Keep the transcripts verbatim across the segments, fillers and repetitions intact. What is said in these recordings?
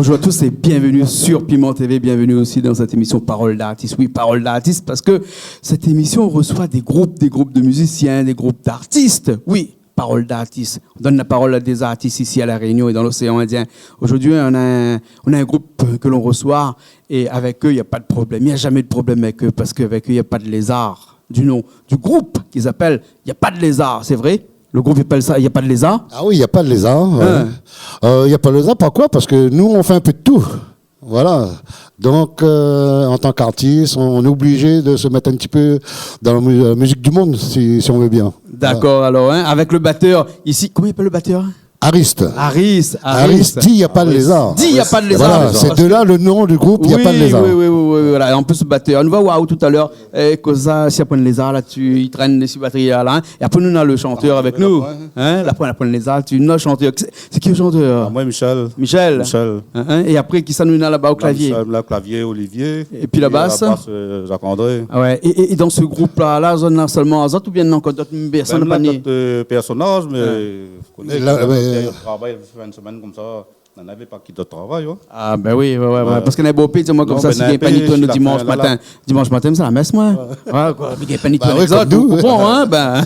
Bonjour à tous et bienvenue sur Piment T V. Bienvenue aussi dans cette émission Parole d'artiste. Oui, Parole d'artiste, parce que cette émission reçoit des groupes, des groupes de musiciens, des groupes d'artistes. Oui, Parole d'artiste. On donne la parole à des artistes ici à La Réunion et dans l'océan Indien. Aujourd'hui, on a un, on a un groupe que l'on reçoit et avec eux, il n'y a pas de problème. Il n'y a jamais de problème avec eux parce qu'avec eux, il n'y a pas de lézard. Du nom du groupe qu'ils appellent, il n'y a pas de lézard, c'est vrai ? Le groupe, il appelle ça, il n'y a pas de lézard ? Ah oui, il n'y a pas de lézard, ouais. Hein. Euh, il n'y a pas de lézard, pourquoi ? Parce que nous, on fait un peu de tout. Voilà. Donc, euh, en tant qu'artiste, on est obligé de se mettre un petit peu dans la mu-, la musique du monde, si, si on veut bien. D'accord, alors, hein, avec le batteur ici, comment il appelle le batteur ? Ariste. Ariste, Ariste. Ariste dit, il n'y a pas de lézard. Dit, il n'y a pas de lézard. Voilà, c'est de là le nom du groupe, il n'y a pas de lézard. Oui, oui, oui, oui, oui, voilà. En plus, le batteur, on va voir tout à l'heure, eh, kosa, si la poin lézar la, tu, il traîne dessus batterie là, hein. Et après, nous, on a le chanteur avec nous. Hein, la poin, la poin lézar, tu, notre chanteur. C'est, c'est qui le chanteur ? Ah, moi, Michel. Michel. Michel. Hein, hein. Et après, qui ça, nous, on a là-bas au clavier ? Bah, Michel, là, clavier, Olivier. Et puis la basse ? Et à la basse, euh, Jacques-André. Ah ouais. Et, et, et dans ce groupe-là, là, zot néna sèlman azot oubien néna ankor dot pèrsone ? Même néna dot, euh, pèrsonaz, mé, ouais, ou koné, la, la, mé, euh, travay, fé in semèn konmsa. Néna pa ki dot travay, hein. Ah, ben oui, ouais, ouais, ouais. Ouais. Parske néna bonpé i di amoin konmsa, si néna pa ni tourn le dimansh matin, dimansh matin, sé la mès, moin. Ouais, koi, mé néna pa ni tourn lé zot, ou konpran, hein, ben.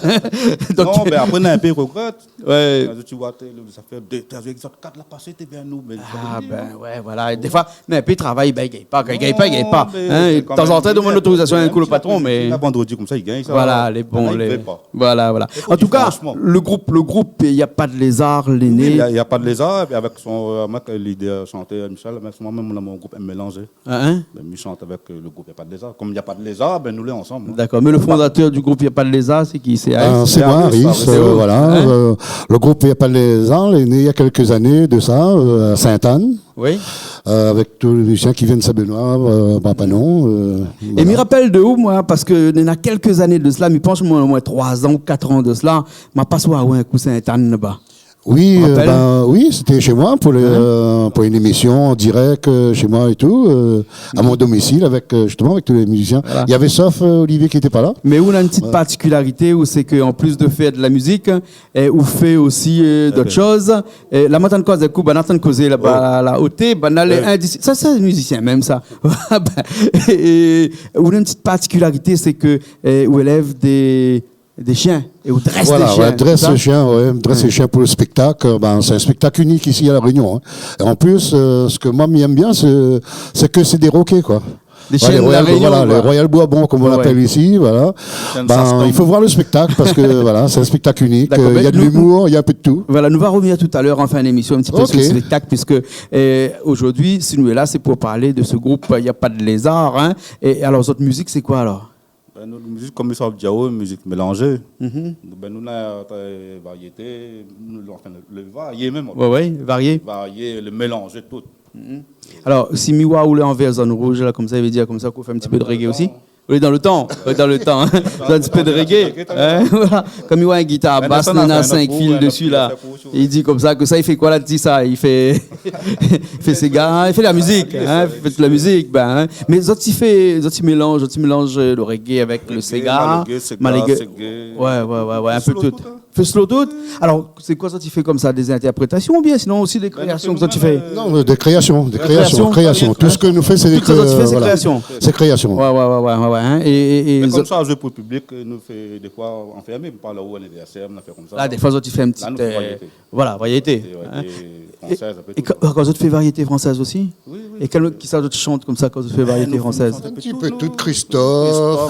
Donk non, ben, apré, néna in pé i regrèt. Ouais. Kan ou voi, té, le, sa fé dé, troi zèr, zot kat la pasé, té bien nou, mé... Ah, ben, ouais, voilà. Défoi, néna in pé i travay, ben, i gingn pa, kan i gingn pa, i gingn pa. Non, mé kan mèm, hein, tanzantan, i demann lotorizasion in kou le patron, mé... Vandredi konmsa, i gingn sa. Voilà, lé bon, lé... Voilà, voilà. An tou ka, le group, le group, il y a pas de lézard, lé né. Oui, il y a, il y a pas de lézard, é avèk son, euh, mèt, lidèr, shantèr, Michel, avèk moin mèm, nou néna in group Mélangé. Hein, hein ? Ben, mi shant avèk, euh, le group Il y a pas de lézard. Konm il y a pas de lézard, ben, nou lé ansanm, hein. D'accord. Mé le fondateur du groupe Il y a pas de lézard, sé ki ? Sé Aris ? Ben, sé moin, Aris, euh, voilà. Hein ? Euh, le groupe Il y a pas de lézard lé né il y a quelques années de ça, euh, à Sainte-Anne. Oui. Euh, avec tous les musiciens qui viennent de Saint-Benoît, euh, Pampanon, euh, voilà. É mi rapèl de ou, moin, parske néna kèlk zané de sela, mi pans moin, omoin troi zan ou kat an de sela, ma pas oir aou in kou Sainte-Anne laba. Oui, euh, ben, oui, c'était chez moi pour le, euh, pour une émission en direct, euh, chez moi et tout, euh, à mon domicile avec, euh, justement, avec tous les musiciens. Voilà. Il y avait sauf, euh, Olivier qui était pas là. Mé ou néna in ti partikilarité, ou sé ke an plis de fèr de la mizik, é ou fé osi, euh, dot shoz. É la, moin tann koz èk ou, bann la tann kozé laba, la, oté, bann la lé indis-, sa sé mizisien mèm, sa. Ben, é, é ou néna in ti partikilarité, sé ke, euh, ou élèv dé dé shien, é ou drès dé shien, sé sa ? Voilà, ouais, drès dé shien, ouais, drès dé shien pou le spéktak. Euh, ben, sé in spéktak inik isi La Rénion, hein. É an plis, euh, sak moin mi èm bien, sé, sé ke sé dé roké, koi. Dé shien de La Rénion, koi. Voilà, lé Royal Bourbon, konm nou apèl isi, voilà. Ouais, ouais. Ben, i fo voir le spéktak parske, voilà, sé in spéktak inik. D'accord, euh, mé néna de l'imour, néna in pé de tout. Voilà, nou va revnir talèr an fin d'émision in ti pé sur le spéktak, puisque, euh, aujourd'hui, si nou lé la, sé pou parl de ce groupe, euh, Il y a pas de lézard, hein. É alor, zot mizik, sé koi alor ? Ben, nou, mizik, konm sa ou di, mizik mélanzé. Mhm. Ben, nou néna, euh, variété, nou, anfin, le, le varié mèm. Ouais, ouais, varié. Varié, le mélanzé, tout. Mhm. Alor, si mi oi ou lé an vèr, zone rouge, la, konmsa, i vé dir konmsa k'ou fé in ti pé de reggae osi. Ou lé dan le tan, ou lé dan le tan, hein. Ou fé in ti pé de reggae, hein, voilà. Konm mi oi in gitar bas, néna sink fil desi, la. I di konmsa ke sa, i fé koi la, di sa, i fé, i fé séga, i fé la mizik, hein, i fé la mizik, ben, hein. Mé zot i fé, zot i mélanz, zot i mélanz, euh, le reggae avèk le séga, reggae, séga, malgache. Ouais, ouais, ouais, ouais, in pé de tout. Fé slow tout. Alor, sé koi zot i fé konmsa, dé intèrprétasion oubien sinon osi dé kréasion ke zot i fé ? Non, euh, dé kréasion, dé kréasion, kréasion. Tout sak nou fé, sé dé kréasion. Tout sak zot i fé, sé kréasion. Sé kréasion. Ouais, ouais, ouais, ouais, ouais, hein. É, é, é konmsa, zot i zoué pou le piblik, euh, nou fé défoi anfèrmé, par la, ou anivèrsèr, nou fé konmsa. La, défoi, zot i fé in ti, euh, variété. Voilà, variété, hein. Variété fransèz, in pé tout. É kan, kan zot i fé variété fransèz osi ? Oui, oui. É kèl, kisa zot i shant konmsa kan zot i fé variété fransèz ? In ti pé tout, Christophe,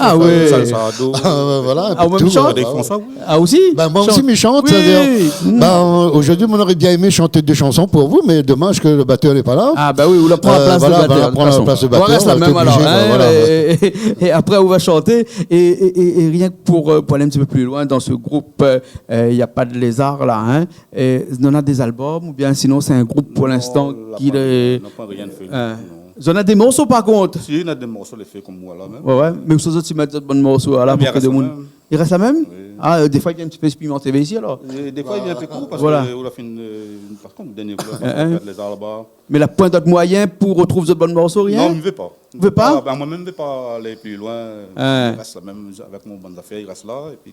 salsa, do. Ah ouais. Ah, voilà, in pé de tout, hein. Ou mèm i shant ? François, oui. Ah, osi ? Ben, moin osi, mi shant, sétadir, ben, zordi, moin noré bien émé shant dé shanson pou ou, mé domaz ke le batèr lé pa la. Ah, ben oui, ou la pran la plas de batèr, de tout fason. Euh, voilà, ben, la pran la plas de batèr, nou lé oblijé, ben, voilà. É, é, é apré, ou va shanté, é, é, é, é rienk pou, euh, pou alé in ti pé pli loin dan se group, euh, euh, Il y a pas de lézard, la, hein. É, néna dé album, oubien sinon sé in group pou linstan ki lé... Non, la pa, la pa rien fé, non. Zot néna dé morso, par kont ? Si, néna dé morso lé fé konm moin la mèm. Ouais, ouais. Mé ousa zot i mèt zot bann morso, la, pou ke demoun... Mé i rès la mèm ? I rès la mèm ? Oui. Ah, euh, défoi, i gingn in ti pé Piment T V isi, alor. É défoi, i vien in pé kour, parske, euh, ou la fine, euh, par kont, dernié fwa, ou la fine pèrd lézar laba. Mé la poin dot moiyin pou retrouv zot bann morso, rien ? Non, mi vé pa. Ou vé pa ? Ah, ben, moin mèm, mi vé pa alé pli loin. Hein. Mi rès la mèm avèk mon bann zafèr, i rès la, épi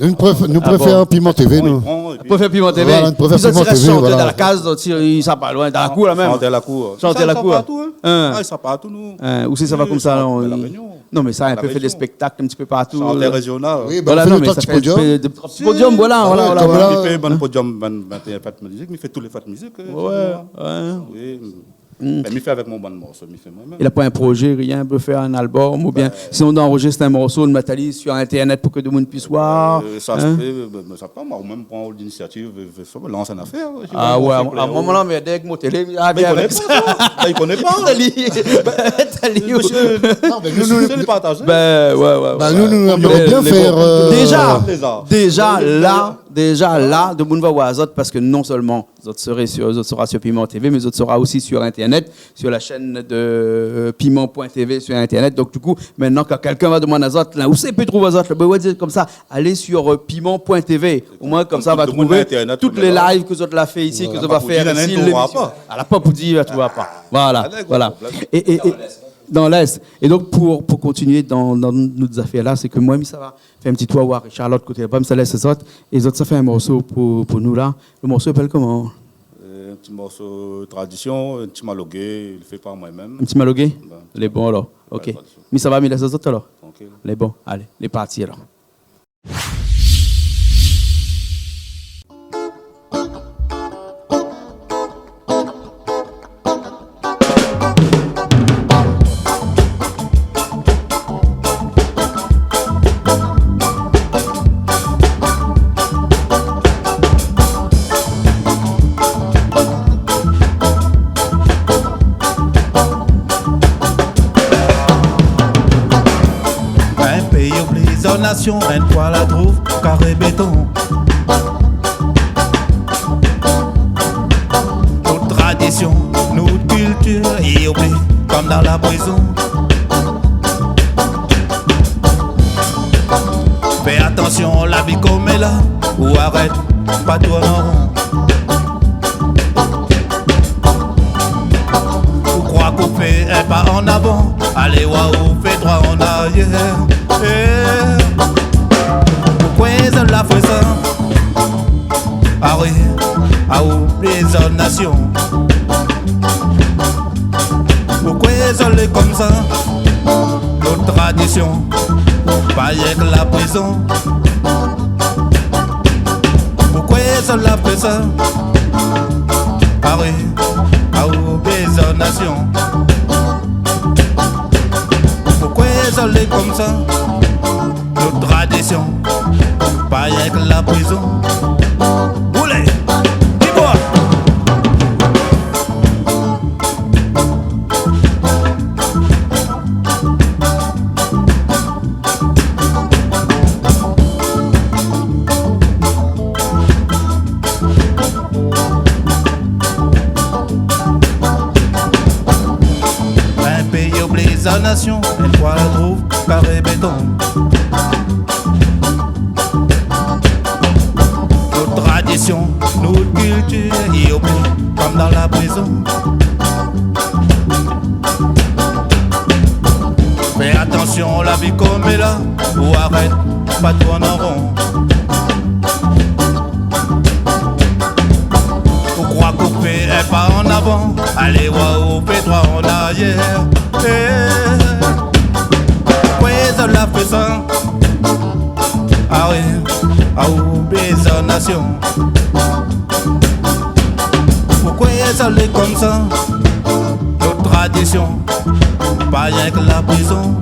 Nou préfèr, nou préfèr Piment TV, nou. Ah bon. Bon, épi Préfèr Piment TV. Voilà, nou préfèr Piment TV, voilà. Zot i rès shantèr dan la kaz, zot i, i sa pa loin, dan la kour la mèm. Shantèr la kour. Shantèr la kour. Sa, sa partou, hein. Hein. Ah, sa partou, nou. Hein, ou sé sa va konmsa, non, La Rényon. Non, mé sa, in pé fé dé spéktak in ti pé partou. Shantèr rézional. Oui, ben, voilà, nou fé dé twa ti podiom. Dé twa ti podiom, voilà, voilà. Konm la, mi fé bann podiom, bann, bann fèt mizik, mi fé tout lé fèt mizik, euh, shé nou, hein. Ouais, ouais. Oui. Hmm. Ben, mi fé avèk mon bann morso, mi fé moin mèm. Néna pa in projé, rien, pou fé in albom, oubien sinon anrozistr in morso, mèt ali sir internet pou ke demoun i pé oir, hein ? Euh, sa, sé, ben, ben, sa pa, moin, ou mèm pran linisiativ, euh, fé sa, lans in afèr, hein. Ah ouais, a in moman la, mé dèk mon télé, ah, mé i koné pa sa. Ben, i koné pa. Tali. Tali. Mésyé, non, mé nou, nou, nou, nou lé partazé. Ben, ouais, ouais, ouais. Ben, nou, nou, nou émré bien fé, euh, déza, déza la, déza la, demoun va oir azot, parske non sèlman zot sra sir, zot sra sir Piment TV, mé zot sra osi sir internet, sir la shèn de, euh, piment point TV sir internet. Donk, di kou, mintnan, kan kèlkin va demann azot, la, ousa i pé trouv azot, la, ben, ouais, di konmsa, alé sir, euh, piment point TV. Omoin, konmsa, va trouv tout lé live ke zot la fé isi, ke zot va fé isi, lémisyon. Voilà, pa pou dir, va trouv pa. Voilà, voilà. É, é, é, dan lès. É donk, pou, pou kontinié dan, dan nout zafèr la, sé ke moin, mi sa va fé in ti tour oir Richard, lot koté laba, mi sa lès azot, é zot sa fé in morso pou, pou nou la. Lo morso i apèl koman ? Euh, in ti morso tradisyon, in ti malogué, li fé par moin mèm. In ti malogué ? Ben. Lé bon alor. Ouais, ok. Tradisyon. Mi sa va, mi lès azot alor. Trankil. Lé bon, alé, lé parti alor. In péi oubli zot nasyon, in foi la trouv karé béton. Nout tradisyon, nout kiltir, i oubli konm dan la prizon. Fé atansyon, la vi konm èl la, ou arèt pa tourn an ron. Ou kroi k'ou fé in pa an avan, alé oir ou fé troi an aryèr. Eh. Poukwé zot la fé sa ? Ah oui, a oubli zot nasyon. Poukwé zot lé konmsa ? Nout tradisyon, pa rienk la prizon. Poukwé zot la fé sa ? Ah oui, a oubli zot nasyon. Poukwé zot lé konmsa ? Nout tradisyon, pa rienk la prizon. Boulé ! Ti boi ! In péi oubli zot nasyon, in foi la trouv karé béton. Nout tradisyon, nout kiltir, i oubli konm dan la prizon. Fé atansyon, la vi konm èl la, ou arèt pa tourn an ron. Ou kroi k'ou fé in pa an avan, alé oir ou fé troi an aryèr. Eh. Poukwé zot la fé sa ? Ah oui, a oubli zot nasyon. Poukwé zot lé konmsa ? Nout tradisyon, pa rienk la prizon.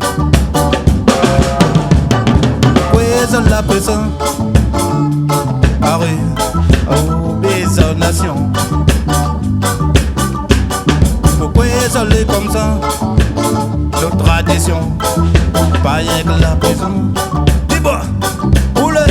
Poukwé zot la fé sa ? Ah oui, a oubli zot nasyon. Poukwé zot lé konmsa ? Nout tradisyon, pa rienk la prizon. Ti boi ! Boulé !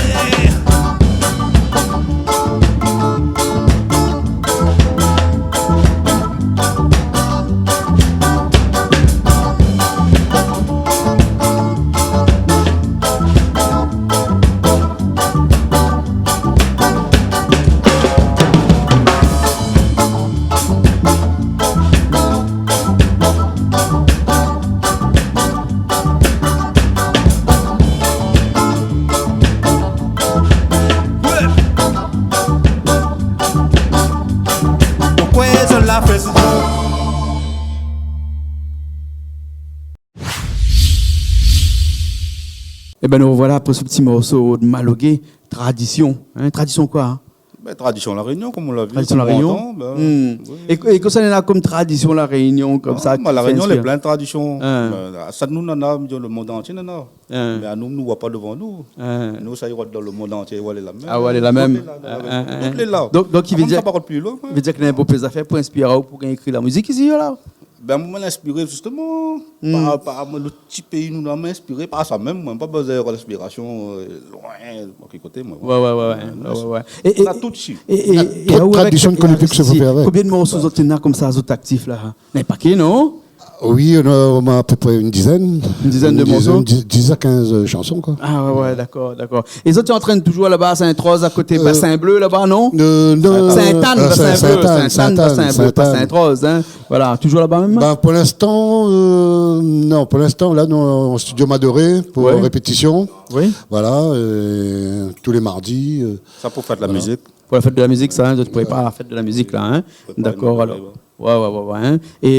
Ében, nou rovoila apré se ti morso de Malogué, Tradition. Hein, tradition koi, hein ? Bin, tradision La Rényon, konm ou la vi, konm ou antann, bin, oui. É, é kosa néna konm tradision La Rényon, konmsa, ki inspir ? Ah, bin, La Rényon lé plin de tradision. Hein. Bin, sa nou nana, mi di, le mond antié nana. Hein. Mé anou, nou voi pa dovan nou. Hein. Nou, sa i rod dan le mond antié, i voi la mèm. Ah ouais, lé la mèm. Tout lé la, tout lé la. Donk, donk, i vé dir, sa pa rod pli loin, koi. I vé dir ke néna bonpé zafèr pou inspir aou pou gingn ékri la mizik isi, la. Bin, moin, moin lé inspiré, zistoman, par, par, moin, le ti péi nou la, moin inspiré par sa mèm, moin, pa bezoin linspirasion, euh, loin, bon, ki koté, moin. Ouais, ouais, ouais, ouais. Moin, moin, ouais, ouais. É, é, na tout isi. É, é, na tout tradision de kolektif ke sa i fé avèk. Konbien de morso zot néna konmsa, zot aktif la ? Néna in paké, non ? Oui, nou na, nou na apépré in dizèn. In dizèn de morso ? Dizèn, dix, dix à quinze, euh, shanson, koi. Ah ouais, ouais, dakor, dakor. É zot lé antrin touzour laba, Sainte-Rose, a koté, euh, Bassin Bleu, laba, non ? Euh, non, Sainte-Anne, euh, Bassin Bleu, Sainte-Anne, Sainte-Anne, Bassin Bleu, pa Sainte-Rose, hein. Voilà, touzour laba mèm ? Bin, pou linstan, euh, non, pou linstan, la, nou, an studio Madoré, pou répétision. Oui. Voilà, euh, tou lé mardi, euh, sa pou fèt la mizik. Pou la fèt de la mizik, sa, hein, zot i prépar la fèt de la mizik, la, hein. Préparé, dakor, alor. Ouais, ouais, ouais, ouais, hein. É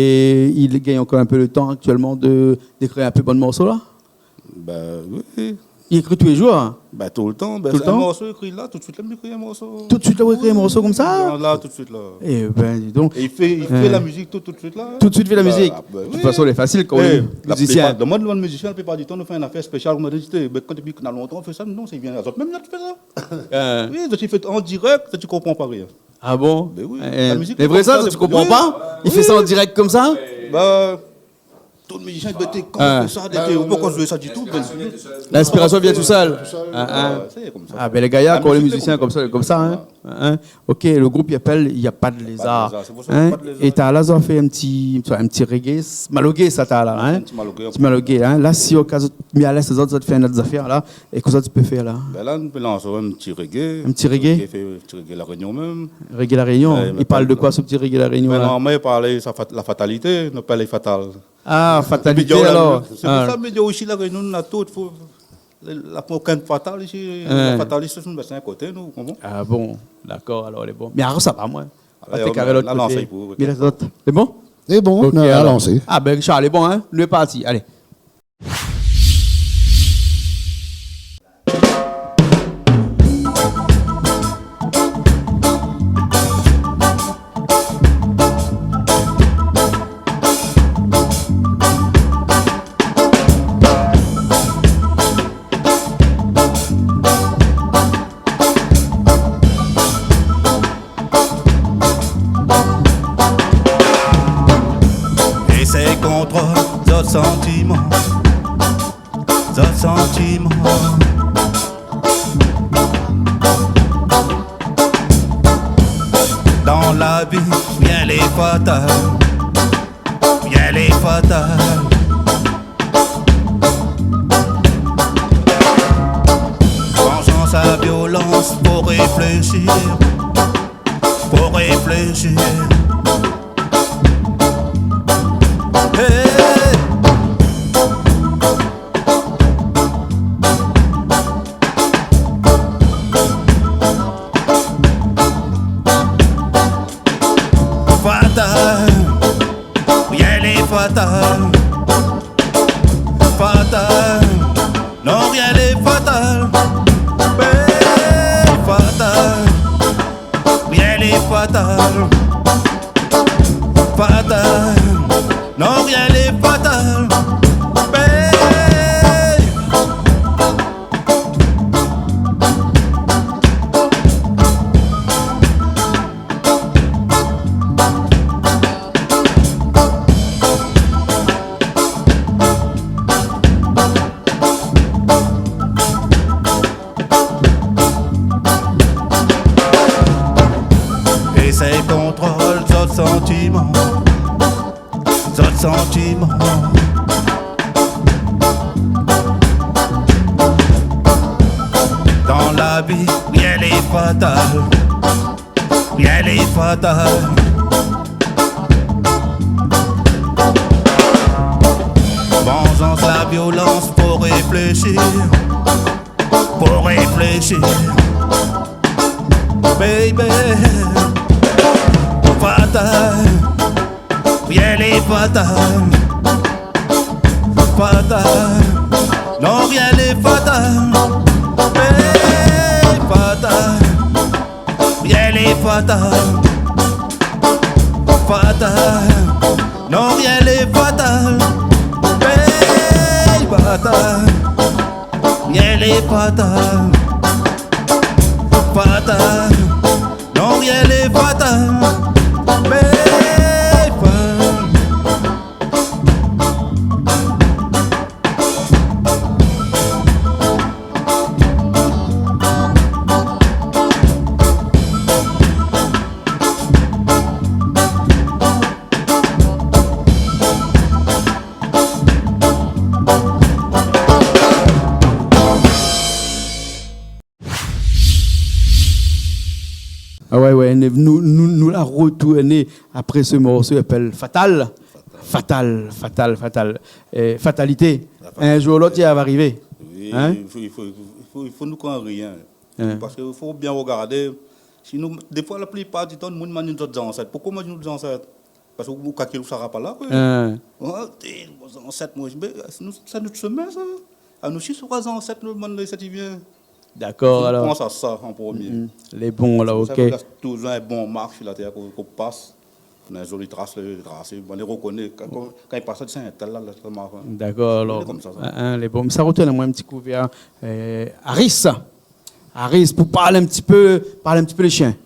i gingn ankor in pé le tan aktièlman de, d'ékrir in pé bann morso, la ? Bin, oui. I ékri tou lé zour, hein ? Bin, toultan. Bin, toultan ? In morso ékri la, tout suit la, mi ékri in morso. Tout suit la, ou ékri in morso konmsa ? Oui, la, tout suit la. Ében, di donk. É i fé, i fé la mizik tout, tout suit la. Tout suit i fé la mizik. Bin, oui. De tout fason, lé fasil kan ou lé mizisien. La plipar, domann, domann mizisien, la plipar di tan, nou fé in zafèr spésial, koman di, bin, kan, dopi néna lontan, nou fé sa, non, sé bien, zot mèm, zot i fé sa. Hein. Oui, zot i fé an dirèk, zot i konpran pa rien. Ah bon ? Bin oui, la mizik, lé vré sa, zot i konpran pa ? I fé sa an dirèk konmsa ? Bin, tout mizisien, bin, té, kan ou fé sa, té, ou pé pa zoué sa ditou, bin, linspirasion i vien tousèl. Tousèl. Ah, ah. Ouais, sé konmsa. Ah, bin, lé gayar, la mizik, lé konmsa. Konmsa, konmsa, hein. Hein, hein. Ok, le group i apèl Y a pas de lézard. Y a pas de lézard, sé pou sa, hein, y a pas de lézard. É talèr la, zot la fé in ti, in ti reggae, malogué, sa, talèr la, hein. In ti malogué, in ti malogué, hein. La, si o ka zot mèt a lèz lézot, zot fé in ot zafèr, la. É kosa zot i pé fé la ? Bin la, nou pé lans in ti reggae. In ti reggae ? Reggae, fé in ti reggae La Rényon mèm. Reggae La Rényon. Ouais, i parl de koi, se ti reggae La Rényon, la ? Bin, normalman, i parl sa fat-, la fatalité, nou apèl fatal. Ah, fatalité, alor. Sé pou sa, mé osi La Rényon, nou na tout, fo, la, la, okin fatal isi, la fatalité, sé in koté, nou, konpran ? Ah bon, dakor, alor, lé bon. Mé alor, sa va, moin. Ah, pa té karé lot koté. Mé lézot. Lé bon ? Lé bon, nou va lansé. Ok, alor. Ah, bin, Richard, lé bon, hein ? Nou lé parti, alé. Éséy kontrol zot santiman, zot santiman. Dan la vi, rien lé fatal. Rien lé fatal. Kan i sans la violans, fo réfléshi, fo réfléshi. Hey ! Fatal, rien lé fatal. Fatal, non, rien lé fatal. Hey, fatal, rien lé fatal. Fatal, non, rien lé fatal. Hey. Éséy kontrol zot santiman, zot santiman. Dan la vi, rien lé fatal. Rien lé fatal. Vanzans, la violans, fo réfléshi, fo réfléshi. Baby, fatal. Rien n'est fatal, fatal. Non, rien n'est fatal. Hey, fatal. Rien n'est fatal, fatal. Non, rien n'est fatal. Hey, fatal. Rien n'est fatal, fatal. Non, rien n'est fatal. Hey, fatal. Ah ouais, ouais, nou, nou, nou la retourné apré se morso i apèl Fatal. Fatal, fatal, fatal. Euh, fatalité. La fatalité. In zour ou lot, i va arivé. Oui, i fo, i fo, i fo, i fo nou kréy rien. Hein ? Parske i fo bien rogardé. Si nou, défoi, la plipar di tan, moun i manz nout zansèt. Poukosa manz nout zansèt ? Parske ou kalkil ou sra pa la, koi. Hein. Ouais, té, nout zansèt, moin, mé sé nout, sé nout shomin, sa. Anou osi, sé nout zansèt, nou, bann zansèt i vien. Dakor, alor. Fo pans a sa an promié. Mm. Lé bon, la, OK. Sé pou sa i rès touzour in bon mark si la tèr k'ou, k'ou pas. Na in zoli tras, lé trasé. Bon, lé rokoné. Kan, kan, kan i pas, sé in tèl la, la, sa mark, hein. Dakor, alor. Lé konmsa, sa. Hein, hein, lé bon. Sa i rotourn amoin in ti kou vèr, euh, Aris. Aris, pou parl in ti pé, parl in ti pé lé shien.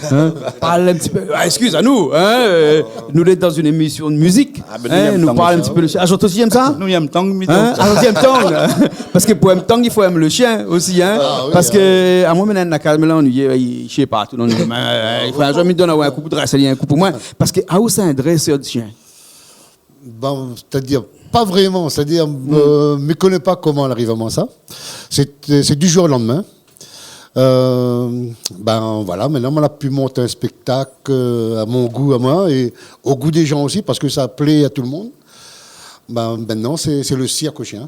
Hein ? Parl in ti pé. Ah, eskiz anou, hein, euh, nou lé dan in émisyon de mizik. Ah, ben, nou, hein, nou parl in ti pé lé shien. Ah, zot osi i èm sa ? Nou, i èm tang, mi... Hein ? Ah, zot i èm tang. Parske pou èm tang, i fo èm lé shien osi, hein. Ah, oui, ah, oui. Parske, amoin, mi néna in kaz, mé la, nou, i, i shé partou, non, mé, euh, i fo in zour mi donn aou in kou pou drès ali in kou pou moin. Parske, ah, ou sé in drèsèr de shien. Bon, sétadir, pa vréman, sétadir, euh, mi koné pa koman la ariv amoin sa. Sé, sé di zour o landmin. Euh, ben, voilà, mintnan, moin la pu mont in spèktak, euh, a mon gou amoin é o gou dé zan osi, parske sa i plé a tout le moun. Ben, mintnan, sé, sé le sirk o shien.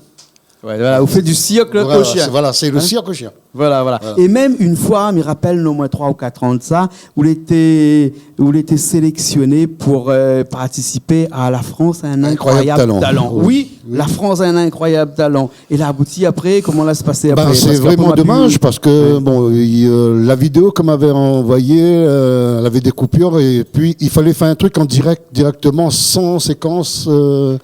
Ouais, voilà, ou fé di sirk o shien. Voilà, sé, voilà, sé le sirk o shien. Hein ? Voilà, voilà. Voilà. É mèm in foi, mi rapèl, non, moin, troi ou kat an de sa, ou lété, ou lété séléksioné pou, euh, partisip a La France a un incroyable talent. Oui, La France a un incroyable talent. É la abouti apré, koman la pasé apré ? Ben, sé vréman domaz parske, bon, i, euh, la vidéo k'ou m'avé anvoyé, euh, lavé dé koupir é pi i falé fé in truk an dirèk, dirèkteman, san sékans, euh,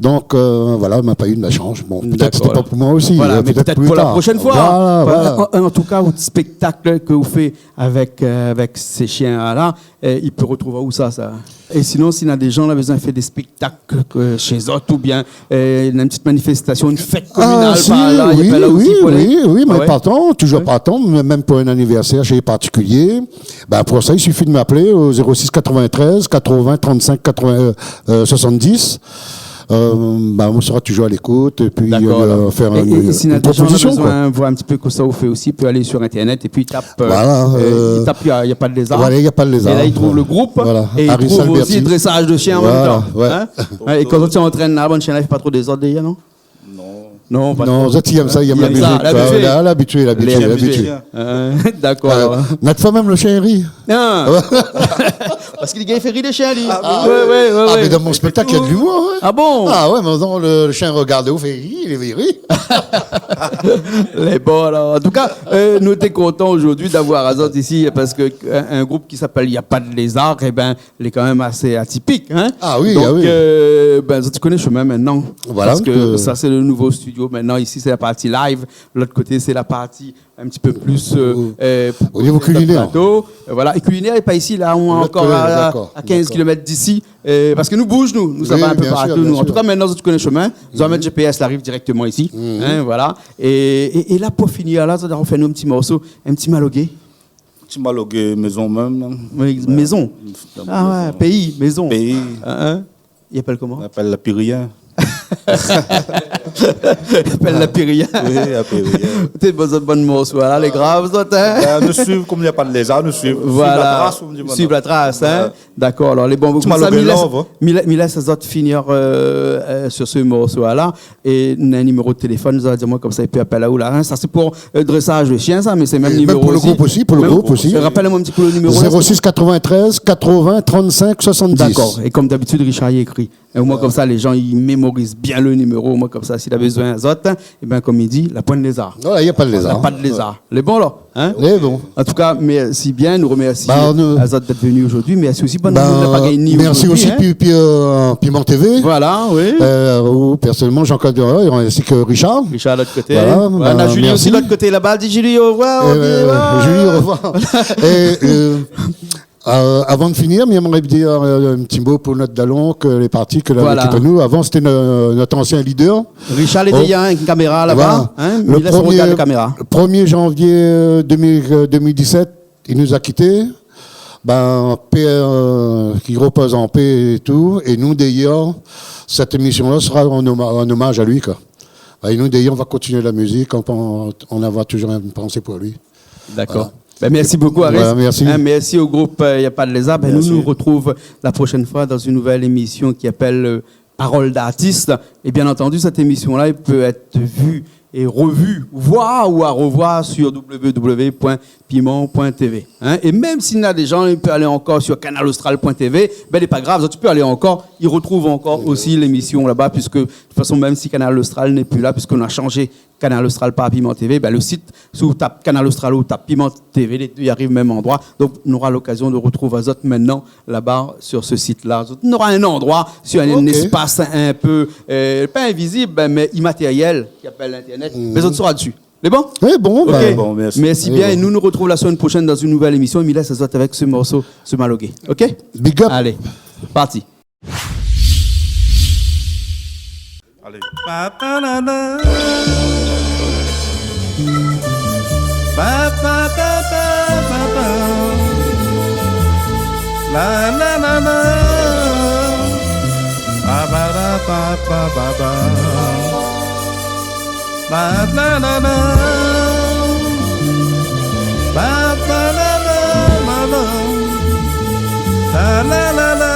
donk, euh, voilà, ma pa u de la shans. Bon, pétèt sété pa pou moin osi, euh, pétèt pou la proshèn foi. Dakor, alor. Mé pétèt pou la proshèn foi. Voilà, voilà. Voilà, an, an tou ka, out spèktak k'ou fé avèk, euh, avèk sé shien-la, euh, i pé rotrouv ousa, sa ? É sinon, si na dé zan la bezoin fé dé spèktak, euh, shé zot, oubien, euh, in ti manifèstasyon, in fèt kominal par la, i apèl aou osi pou alé ? Ah, si, oui, oui, oui, mé partan, touzour partan, mé mèm pou in anivèrsèr shé partikilié, ben, pou sa, i sifi de m'apèl o zéro six quatre-vingt-treize quatre-vingts trente-cinq quatre-vingts, euh, soixante-dix. Euh, ben, nou sra touzour a lékout é pi, euh, fé in, in proposision, koi. Dakor, alor. É, é, é si na dé zan la bezoin voir in ti pé kosa ou fé osi, i pé alé sir internet é pi i tap, euh, voilà, euh, i tap, il y a, il y a pas de lézard. Voilà, il y a pas de lézard. É la, i trouv le group, voilà, é i trouv osi drésaz de shien an mèm tan. Aris Alberti. Voilà, ouais. Hein ? Ouais, é kan zot i antrèn la, bann shien la i fé pa tro dézord dèrièr, non ? Non. Non, pa tro. Non, zot i èm sa, i èm labitid, koi. Lé abitié. Voilà, labitid, labitid, ouais. Lé abitié. Hein, dakor. Euh, na défoi mèm le shien i ri. Ah. Parske li gingn fé ri lé shien, li. Ah bon ? Ouais, ouais, ouais. Ah, mé dan mon spèktak, néna de l'humour, hein. Ah bon ? Ah ouais, mé non, le, le shien i rogard, i fé ri, li ri. Lé bon, alor. An tou ka, euh, nou té kontan zordi d'avoir azot isi, parske in, in group ki apèl Il y a pas de lézard, é ben, lé kan mèm asé atipik, hein. Ah oui, ah oui. Donk, euh, ben, zot i koné shomin mintnan. Voilà, parske sa, sé le nouvo studio. Mintnan, isi, sé la parti live. Lot koté, sé la parti in ti pé plis, euh, euh, o nivo kulinèr. Plato. Euh, voilà. É kulinèr, lé pa isi, la, nou lé ankor a, a kinz kilomèt d'isi. Dakor. Euh, parske nou bouz, nou. Nou sava in pé partou, nou. Oui, oui, bien sûr, bien sûr. An tou ka, mintnan, zot i koné shomin. Zot i mèt G P S, la ariv dirèkteman isi. Mhm. Hein, voilà. É, é, é la, pou fini, la, zot i fé anou in ti morso, in ti malogué. Ti malogué, mézon mèm, non ? Oui, mézon. Ouais, dan mon mézon. Ah ouais, péi, mézon. Péi. Hein, hein. I apèl koman ? I apèl la Pirien. Apèl La Périen. Oui, La Périen. Té bon, zot bann morso la, lé grav, zot, in ? Bin, nou suiv, konm i na pa de lézar, nou suiv. Voilà. Suiv la tras, konm di mon. Suiv la tras, in ? Ouais. Dakor, alor, lé bon. Ti konmsa, malogré mi lès, love, in. Mi lès, mi lès azot finir, euh, euh, sur se morso la. É néna in niméro de téléfone, zot va dir amoin konmsa, i pé apèl aou la, in ? Sa sé pou, euh, drésaz de shien, sa, mé sé mèm niméro osi. É mèm pou le group osi, pou le group osi. Mèm pou, rapèl amoin in ti kou le niméro. Zéro six quatre-vingt-treize quatre-vingts trente-cinq soixante-dix. Dakor. É konm dabitid, Richard i ékri. É omoin konmsa, lé jan i mémoriz bien le niméro. Omoin konmsa, si la bezoin azot, ébin, konm i di, la poin de lézar. Non, la, i na pa de lézar. La pa de lézar. Lé bon, la, in ? Lé bon. An tou ka, mèrsi bien, nou remèrsi azot d'èt vni zordi. Mèrsi osi bann moun la pa gingn ni zordi, in. Mèrsi osi pi, pi, euh, Piment T V. Voilà, oui. Euh, ou pèrsonèlman, Jean-Claude, euh, ainsi que Richard. Richard, lot koté. Voilà, bin, mèrsi. Néna Julie osi, lot koté laba. Di Julie, au revoir, au revoir. Euh, Julie, au revoir. É, euh, Euh, avan de finir, mi émré dir, euh, in ti mo pou nout dalon ke lé parti, ke la kit anou. Voilà. Avan, sété no-, nout ansien leader. Richard, lé dèrièr in kaméra laba, in, mi lès regard la kaméra. Bon. Le premier, premier janvier, euh, deux mille, euh, deux mille dix-sept, il nous a quittés. Bin, pé, euh, qu'il repose en paix et tout. É nou, dèrièr, cette émission-là sera en homa-, en hommage à lui, quoi. É nou, dèrièr, on va continuer la musique, on, on, on aura toujours une pensée pour lui. Dakor. Voilà. Bin, mèrsi bokou, Aris. Voilà, mèrsi. In, mèrsi au group, euh, Y a pas de lézard. Bin, nou, nou retrouv la proshèn foi dan in nouvèl émisyon ki apèl, euh, Parole d'artiste. É bien antandu, sèt émisyon-la, i pé èt vu é revu, voir ou a revoir sur w w w point piment point t v. In ? É mèm si néna dé jan, i pé alé ankor sur canal austral point t v. Bin, lé pa grav, zot i pé alé ankor, i retrouv ankor osi lémisyon laba, puisque, de tout fason, mèm si Canal Austral lé pi la, puisque nou la shanjé Canal Austral par Piment T V, bin, le sit, si ou tap Canal Austral ou tap Piment T V, lé dé i ariv mèm androi. Donk, nou nora lokazyon de retrouv azot mintnan laba sur se sit-la. Zot nora in androi, sur in, in léspas in pé, euh, pa invizib, bin, mé imatérièl, ki apèl Internet. Mé zot sera dsi. Lé bon ? Oui, bon, OK. Bin, bon, mèrsi. Mèrsi bien. Lé bon. É nou, nou retrouv la semèn proshèn dan in nouvèl émisyon. É mi lès azot avèk se morso, Se Malogué. OK ? Big up. Alé, parti. Alé. Pa, pa, la, la. Pa, pa, pa, pa, pa, pa. La, la, la, la. Pa, pa, la, pa, pa, pa, pa. La, la, la, la. La, la, la, la, la. La, la, la, la.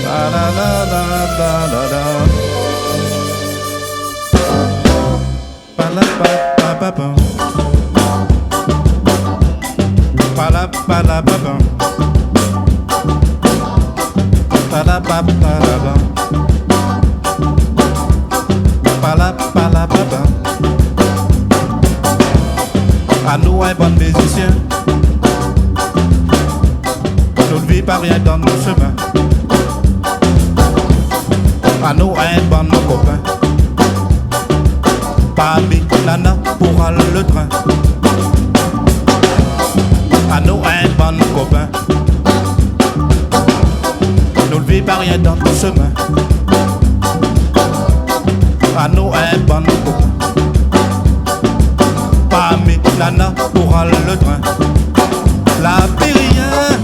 La, la, la, la, la, la, la. Pa, la, pa, pa, pa, pa. Pa, la, pa, la, pa, pa. Pa, la, pa, pa, la, pa. Pa, la, pa, la, pa, pa. Anou in bann mizisien, nout vi pa rien dan nout shemin. Anou in bann kopin, parmi nana pou ral le trin. Anou in bann kopin, nout vi pa rien dan nout shemin. Anou in bann kopin, parmi nana pou ral le trin. La pi rien.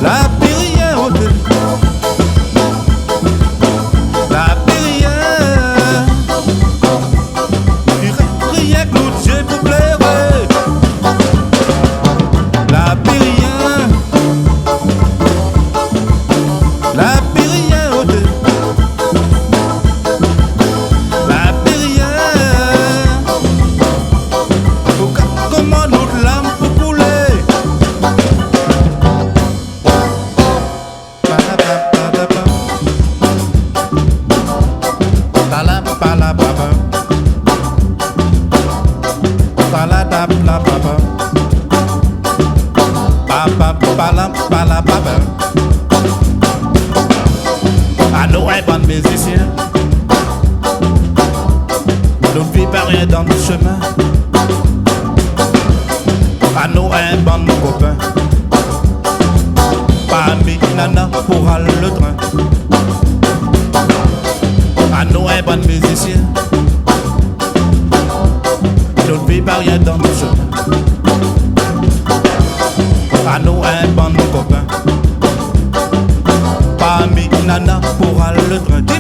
La pi rien, OK. La pi rien. Rienk nout zié pou pléré. La pi rien. La pi rien, OK. La pi rien. Pou ka-, koman nout larm pou koulé. Pa, la, pa, pa, pa, pa. Pa, la, pa, la, pa, pa. Pa, la, tap, la, pa, pa. Pa, pa, pa, la, pa, la, pa, pa. Anou in bann mizisien, nout vi pa rien dan nout shemin. Anou in bann kopin, parmi nana pou ral le trin. Anou in bann mizisien, nout vi pa rien dan nout shemin. Anou in bann kopin, parmi Ana pou ral le trin.